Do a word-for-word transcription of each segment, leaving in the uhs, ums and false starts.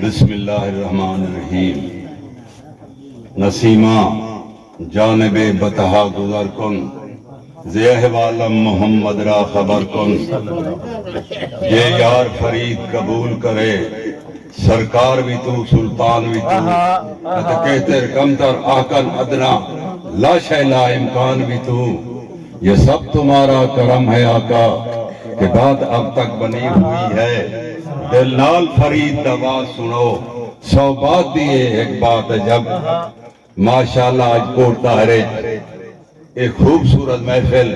بسم اللہ الرحمن الرحیم۔ نسیماں جانب بطحا گزر کن، زے احوالم محمد را خبر کن۔ جے یار فرید قبول کرے، سرکار وی توں، سلطان وی توں، اتے کہتر کمتر آکن ادنا، لاشے لا امکان وی توں۔ یہ سب تمہارا کرم ہے آقا، کہ بات اب تک بنی ہوئی ہے۔ دل نال فرید دا واز سنو، سو بات دی اے ہک بات عجب۔ ماشاءاللہ، اج کوٹ طاہر اچ اے خوبصورت محفل،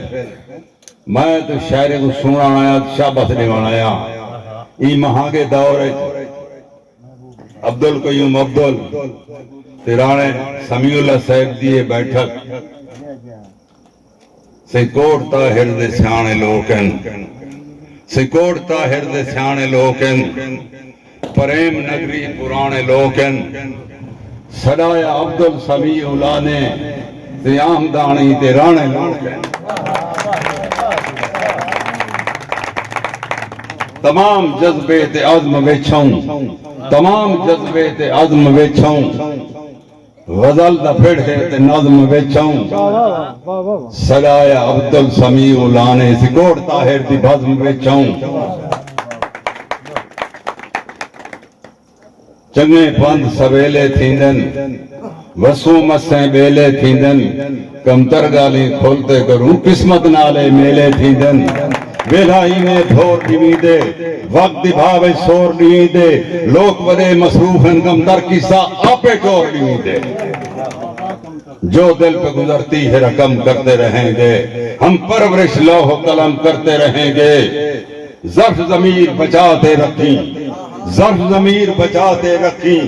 میں تو شاعریں کوں سݨݨ آیا، شاباس ݙیوݨ آیا۔ ایں مہانگے دور اچ عبدالقیوم عبدل تے راݨے سمیع اللہ صاحب دی اے بیٹھک، سئیں کوٹ طاہر دے سیاݨے لوک ہن، سئیں کوٹ طاہر دے سیاݨے لوک ہن، پریم نگری پراݨے لوک ہن۔ سݙایا عبدالسمیع الانے تے آمداݨی تے راݨے لوک ہن۔ تمام جذبے تے عزم وچوں، تمام جذبے تے عزم وچوں، غزل دا پھڑ ہے تے نظم وچوں۔ سݙایا عبدالسمیع الانے، سئیں کوٹ طاہر دی بزم وچوں۔ چنڳے پندھ سویلے تھیندن، وسوں مسیں ٻیلے تھیندن، کمتر ڳالھیں کھل تے کروں، قسمت نال اے میلے تھیندن۔ ویلھا ایویں بھور ݙیویندے، وقت دی بھاہ وچ سور ݙیویندے، لوک وݙے مصروف ہن، کمتر قصہ آپے ٹور ݙیویندے۔ جو دل پہ گزرتی ہے رقم کرتے رہیں گے، ہم پرورش لوح و قلم کرتے رہیں گے۔ ظرف ضمیر بچا تے رکھیں، ظرف ضمیر بچا تے رکھیں،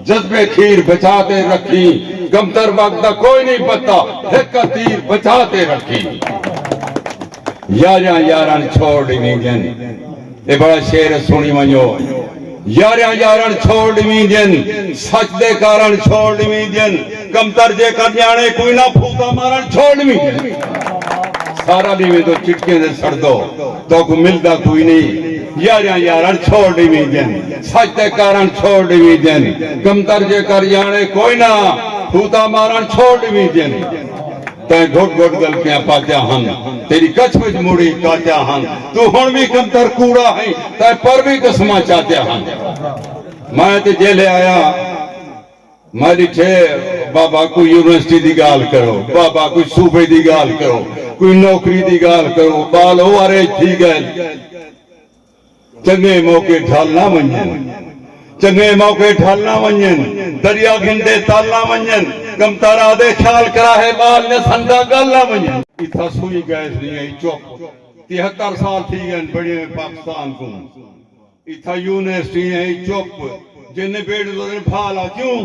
جذبے کھیر بچا تے رکھیں، کمتر وقت دا کوئی نہیں پتہ، ہک تیر بچا تے رکھیں۔ یاریاں یارن چھوڑ ݙیویندن، اے بڑا شعر ہے، سݨی ونڄو۔ یاریاں یارن چھوڑ ݙیویندن، سچ دے کارن چھوڑ ݙیویندن، کمتر جے کر ڄاݨے کوئی نہ، پھوتا مارن چھوڑ ݙیویندن۔ سارا ݙیویں تو چٹکیں دے سڑدو، توکوں ملدا کوئی نہیں۔ یاریاں یارن چھوڑ ݙیویندن، سچ دے کارن چھوڑ ݙیویندن، کمتر جے کر ڄاݨے کوئی نہ، پھوتا مارن چھوڑ ݙیویندن۔ تیں گھٹ گھٹ غلطیاں پاتیاں ہن، تیݙی کچھ وچ مڑی کاتیاں ہن۔ توں ہݨ وی کمتر کوڑا ہیں، تیں پر وی قسماں چاتیاں ہن۔ میں تے جیلے آیا، میں ݙٹھے، بابا کوئی یونیورسٹی دی ڳالھ کرو، بابا کوئی صوبے دی ڳالھ کرو، کوئی نوکری دی ڳالھ کرو، ٻال او آر ایچ تھی ڳئے۔ چنڳے موقع ڈھل نہ ونڄن، چنڳے موقع ڈھل نہ ونڄن، دریا گھندے تل نہ ونڄن، کمتر آہدے خیال کراہے ٻال نسن دا ڳل نہ ونڄن۔ اتھاں سوئی گیس نہیں آئی چپ، تہتر سال تھی ڳئن بݨے ہوئے پاکستان کوں۔ اتھاں یونیورسٹی آئی چپ، جن نبیڑ لوڑن بھالا کیوں؟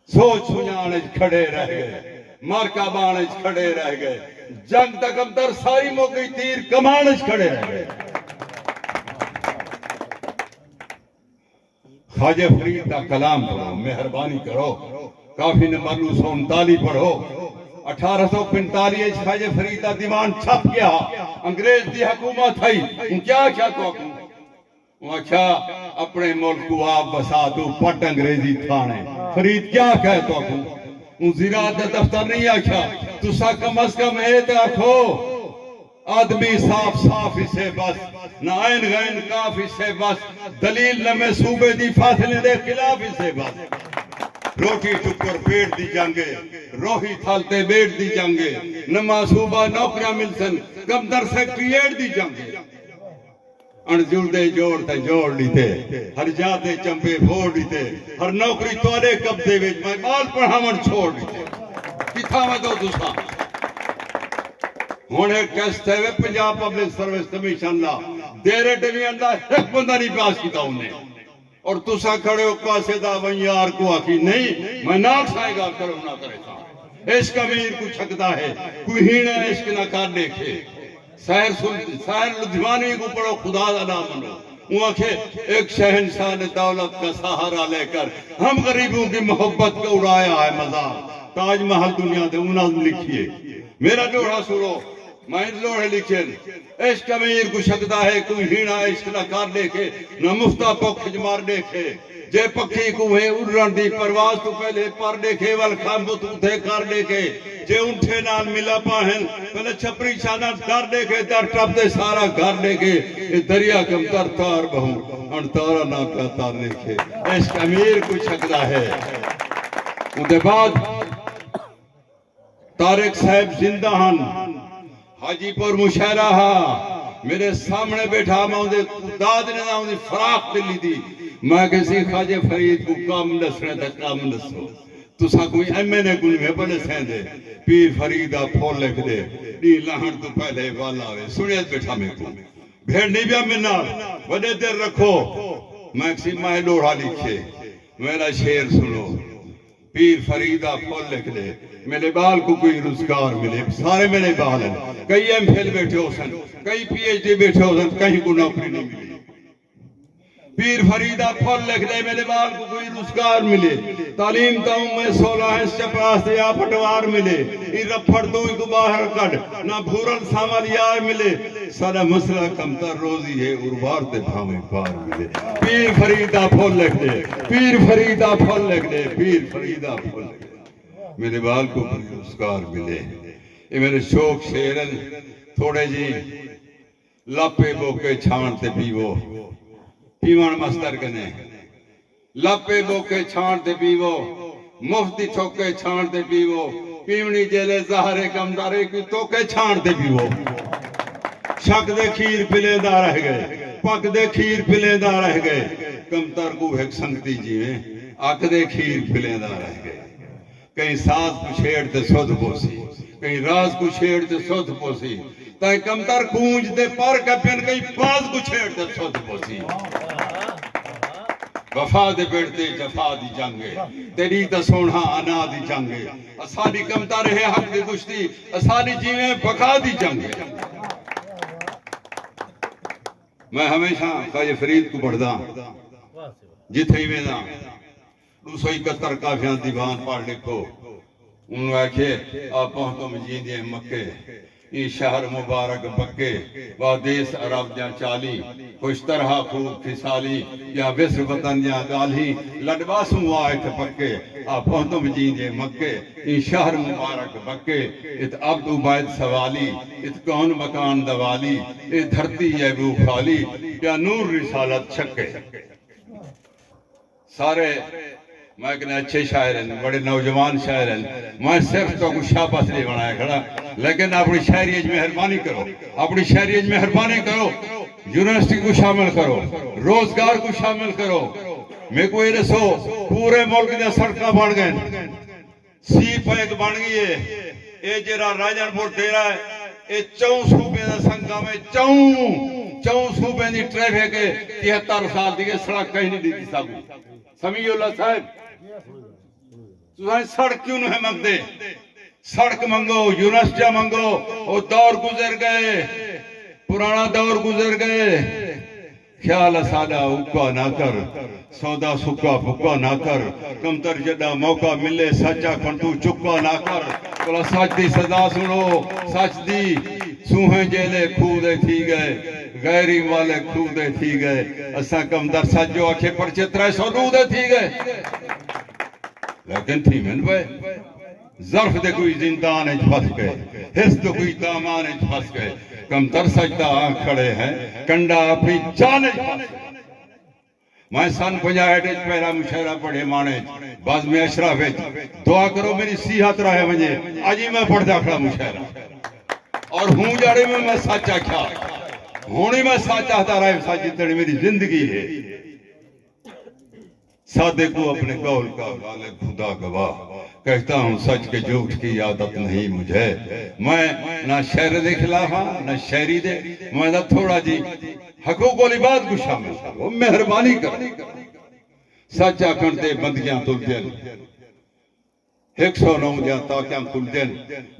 سوچ سنڄاݨ اچ کھڑے رہ ڳئے، معرکہ باݨ اچ کھڑے رہ ڳئے، جنگ تاں کمتر ساری مک ڳئی، تیر کمان اچ کھڑے رہ ڳئے۔ خواجہ فرید دا کلام پڑھو، مہربانی کرو، کافی نمبر نو سو انتالی پڑھو۔ اٹھارہ سو پنتالی اچ خواجہ فرید دا دیوان چھپ ڳیا، انگریز دی حکومت ہئی، اوں کیا آکھیا تہاکوں؟ اوں آکھیا، اپݨے ملک کوں آپ وسا، توں پٹ انگریزی تھاݨے۔ فرید کیا آکھیا ہے تہاکوں؟ اوں زراعت دا دفتر نہیں آکھیا، تساں کم از کم اے تے آکھو، آدمی صاف صاف اسے بس، نہ عین غین قاف اسے بس، دلیل نویں صوبے دی فاصلے دے خلاف اسے بس۔ روٹی ٹکر پیٹ دی جنگ ہے، روہی تھل تے ٻیٹ دی جنگ ہے، نواں صوبہ نوکریاں ملسن، کمتر سیکریٹریٹ دی جنگ ہے۔ اݨ جلدے جوڑ تے جوڑ ݙتے، ہر جاہ تے چمبے پھوڑ ݙتے، ہر نوکری تہاݙے قبضے وچ، میں ٻال پڑھاوݨ چھوڑ ݙتے۔ کتھاں ودو تساں؟ ہݨ ہک ٹیسٹ تھئے وے پنجاب پبلک سروس کمیشن دا، دیرے ڈویژن دا ہک بندہ نہیں پاس کیتا انہیں۔ اور تساں کھڑے ہو قاصد آ ونڄ یار کوں آکھی نہیں، میں نال سائیں ڳالھ کرو نہ کرے تاں۔ عشق امیر کوں چھکدا ہے، کوئی ہیݨا عشق نہ کر ݙیکھے۔ سحر سل سحر لدھیانوی کوں پڑھو، خدا دا ناں منو۔ اوں آکھے، ایک شہنشاہ نے دولت کا سہارا لے کر ہم غریبوں کی محبت کا اڑایا ہے مذاق۔ تاج محل دنیا دے اوں نظم لکھیے۔ میرا ݙوہڑا سݨو، میں لوہڑے لکھے نے۔ عشق امیر کوں چھکدا ہے، کوئی ہیݨا عشق نہ کر ݙیکھے، نہ مفتا بکھ اچ مر ݙیکھے۔ جے پکھی کوں ہے اݙݨ دی پرواز توں پہلے پر ݙیکھے، ول کھمب اتھے کر ݙیکھے۔ جے اونٹھے نال ملا پاہن، پہلے چھپری شاہ نال ڈر ݙیکھے، در ٹپ تے سارا گھر ݙیکھے۔ اے دریا کمتر تار ٻہوں، اݨ تارا نہ پیا تر ݙیکھے۔ عشق امیر کوں چھکدا ہے۔ اوندے بعد طارق صاحب زندہ ہن۔ حاجی پور مشاعرہ ہا، میݙے سامݨے ٻیٹھا، میں اوندے داد ݙیندا، اوندی فراخ دلی دی۔ میں آکھیا سی، خواجہ فرید کوں کم ݙسݨے تاں کم ݙسو، تساں کوئی ایم این اے کوں نئیں پئے ݙسیندے۔ پیر فرید دا پھل لکھ ݙے، ݙینہہ لہݨ توں پہلے ول آوے۔ سݨیندے ٻیٹھا میکوں، بھیڑ نئیں پیا میݙے نال، وݙے دل رکھو۔ میں آکھیا سی، میں ݙوہڑا لکھے، میݙا شعر سݨو۔ پیر فرید دا پھل لکھ ݙے، میݙے ٻال کوں کوئی روزگار ملے۔ سارے میݙے ٻال ہن، کئی ایم فل ٻیٹھے ہوسن، کئی پی ایچ ڈی ٻیٹھے ہوسن، کہیں کوں نوکری نئیں ملی۔ پیر فرید دا پھل لکھ ݙے، میݙے ٻال کوں کوئی روزگار ملے۔ تعلیم تاں میں سولہ ہے، چپراس تے آ پٹوار ملے۔ ایں رپھڑ توں ایکوں ٻاہر کڈھ، نہ بھورل سانول یار ملے۔ ساݙا مسئلہ کمتر روزی ہے، اروار تے بھانویں پار ملے۔ پیر فرید دا پھل لکھ ݙے، پیر فرید دا پھل لکھ ݙے، پیر فرید دا پھل لکھ ݙے۔ میݙے ٻال کوں کوئی روزگار ملے۔ اے میݙے شوق شعر ہن، تھوڑے جی۔ لپے ٻوکے چھاݨ تے پیوو، پیوݨ مستر کنے۔ لپے ٻوکے چھاݨ تے پیوو، مفت دی تھوکے چھاݨ تے پیوو۔ پیوݨی جیلے زہر ہے کمتر، کوئی توکے چھاݨ تے پیوو۔ شک دے کھیر پلیندا رہ ڳئے، پک دے کھیر پلیندا رہ ڳئے۔ کمتر کوں ہک سنگتی جیویں، اک دے کھیر پلیندا رہ ڳئے۔ کہیں ساز کوں چھیڑ تے سدھ پوسی، کہیں راز کوں چھیڑ تے سدھ پوسی۔ تیں کمتر کونج دے پر کپن، کہیں باز کوں چھیڑ تے سدھ پوسی۔ وفا دے بڑ تے جفا دی جنگ ہے، تیݙی تاں سوہݨا انا دی جنگ ہے۔ اساݙی کمتر ہے حق دی کشتی، اساݙی جیویں بقا دی جنگ ہے۔ میں ہمیشہ خواجہ فرید کوں پڑھداں، جتھے ہی وینداں۔ ݙو سو اکہتر قافیاں دیوان پڑھ لکھو۔ انہوں آکھے، آ پہنتم جیندے مکے، ایں شہر مبارک بکے، وا دیس عرب دیاں چالی، خوش طرح خوب خصالی، یا وسر وطن دیاں ڳالھیں، لݙ ٻاسوں وا اتھ پکے۔ آ پہنتم جیندے مکے، ایں شہر مبارک بکے، ات عبد عبید سوالی، ات کون مکان دوالی، اے دھرتی ہے ٻو خالی، پیا نور رسالت چھکے۔ سارے میں کنے اچھے شاعر ہن، بڑے نوجوان شاعر ہن، میں صرف تہاکوں شاباش ݙیوݨ آیا کھڑا، لیکن اپݨی شاعری اچ مہربانی کرو، اپݨی شاعری اچ مہربانی کرو، یونیورسٹی کوں شامل کرو، روزگار کوں شامل کرو۔ میکوں اے ݙسو، پورے ملک دیاں سڑکاں بݨ ڳئن، سی پیک بݨ ڳئی ہے۔ اے جیڑھا راجن پور دیرہ ہے، اے چئوں صوبے دا سنگم ہے، چئوں، چئوں صوبے دی ٹریفک ہے۔ تہتر سال تھی ڳئے، سڑک کہیں نہیں ݙتی ساکوں۔ سمیع اللہ صاحب، تساں سڑک کیوں نہیں منگدے؟ سڑک منگو، یونیورسٹیاں منگو۔ او دور گزر ڳئے، پراݨا دور گزر ڳئے۔ خیال اساݙا اکا نہ کر، سودا سکا پھکا نہ کر، کمتر جݙاں موقع ملے سچ آکھݨ توں چکا نہ کر۔ بھلا سچ دی صدا سݨو، سچ دی۔ سونہے جیلے کھوہ دے تھی ڳئے، غیری والے کھوہ دے تھی ڳئے۔ اساں کمتر سچ جو آکھے پرچے ترے سو ݙو دے تھی ڳئے۔ لیکن تھیون پئے، ظرف دے کوئی زندان اچ پھس ڳئے، حرص دے کوئی دامان اچ پھس ڳئے۔ کمتر سچ دا آکھ کھڑے ہیں، کنڈا اپݨی جان اچ پھس ڳئے۔ میں سن پنجاہٹھ اچ پہلا مشاعرہ پڑھے ماݨے اچ، بزم اشراف اچ۔ دعا کرو میݙی صحت رہے ونڄے، اڄ ہی میں پڑھدا کھڑا مشاعرہ۔ اور ہوں جاڑے میں، میں سچ آکھیا، ہݨ ہی میں سچ آہدا رہے سا جتنے میری زندگی ہے۔ صادق ہوں اپنے قول کا، غالب خدا گواہ، کہتا ہوں سچ کہ جھوٹ کی عادت نہیں مجھے۔ میں نہ شعر دے خلاف ہاں، نہ شاعری دے، میں تاں تھوڑا جی حقوق العباد کوں شامل کرو، مہربانی کرو۔ سچ آکھݨ تے بندیاں تلدیاں۔ ہک سو نو دیاں تاکیاں کھلدن۔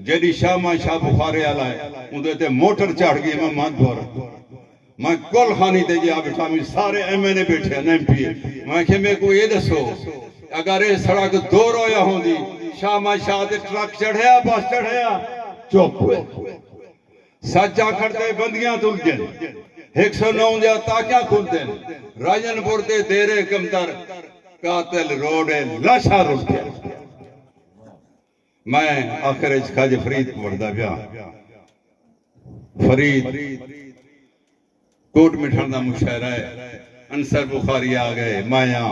جیݙی شاہ ماں شاہ بخارے آلا ہے، اوندے تے موٹر چڑھ ڳئی، میں مند بھر۔ میں کل خانی تے ڳیا ٻیٹھا، میں سارے ایم این اے ٻیٹھے ہن، ایم پی اے۔ میں آکھیا، میکوں اے ݙسو، اگر اے سڑک دو رویا ہوندی، شاہ ماں شاہ تے ٹرک چڑھیا، بس چڑھیا؟ چپ۔ سچ آکھݨ تے بندیاں تلدن، ہک سو نو دیاں تاکیاں کھلدن، راجن پور تے دیر کمتر قاتل روڑے، لاشاں رلدن۔ میں آخر اچ خواجہ فرید کوں پڑھدا پیاں۔ فرید، کوٹ مٹھݨ دا مشاعرہ ہے۔ انصر بخاری آ ڳئے، مایاں،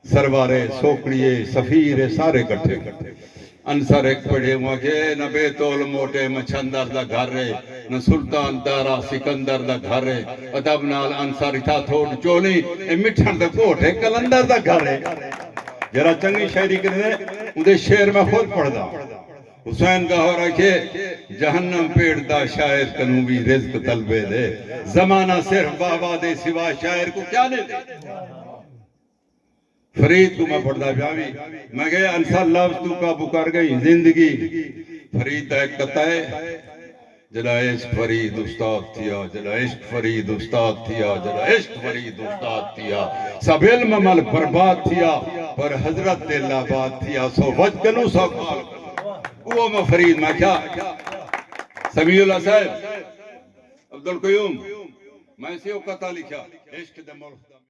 سروارے، سوکڑیے، سفیر، سارے کٹھے۔ انصر ہک پڑھے، اوں آکھے، نہ بے تول موٹے مچھندر دا گھر ہے، نہ سلطان دارا سکندر دا گھر ہے۔ ادب نال انصر اتھاں تھوڑ چولی، اے مٹھݨ دا کوٹ ہے، قلندر دا گھر ہے۔ جیڑھا چنڳی شاعری کریندے، اوندے شعر میں خود پڑھدا۔ حسین گوہر آکھے، جہنم پیٹ دا شاعر کنوں وی رزق طلبے دے۔ زمانہ صرف واہ واہ دے سوا شاعر کوں کیا ݙیندے؟ فرید کوں میں پڑھدا پیا وی۔ میں کہیا، انصر لفظ توں قابو کر ڳئی زندگی۔ فرید دا ہک قطعہ ہے، جݙاں عشق فرید استاد تھیا، جݙاں عشق فرید استاد تھیا، جݙاں عشق فرید استاد تھیا، سب علم عمل برباد تھیا، پر حضرت دل آباد تھیا، سو وج کنوں سو کال۔ اوہ میں فرید، میں کہیا، سمیع اللہ صاحب، عبدالقیوم، میں سے او قطعہ لکھیا، عشق دے ملک۔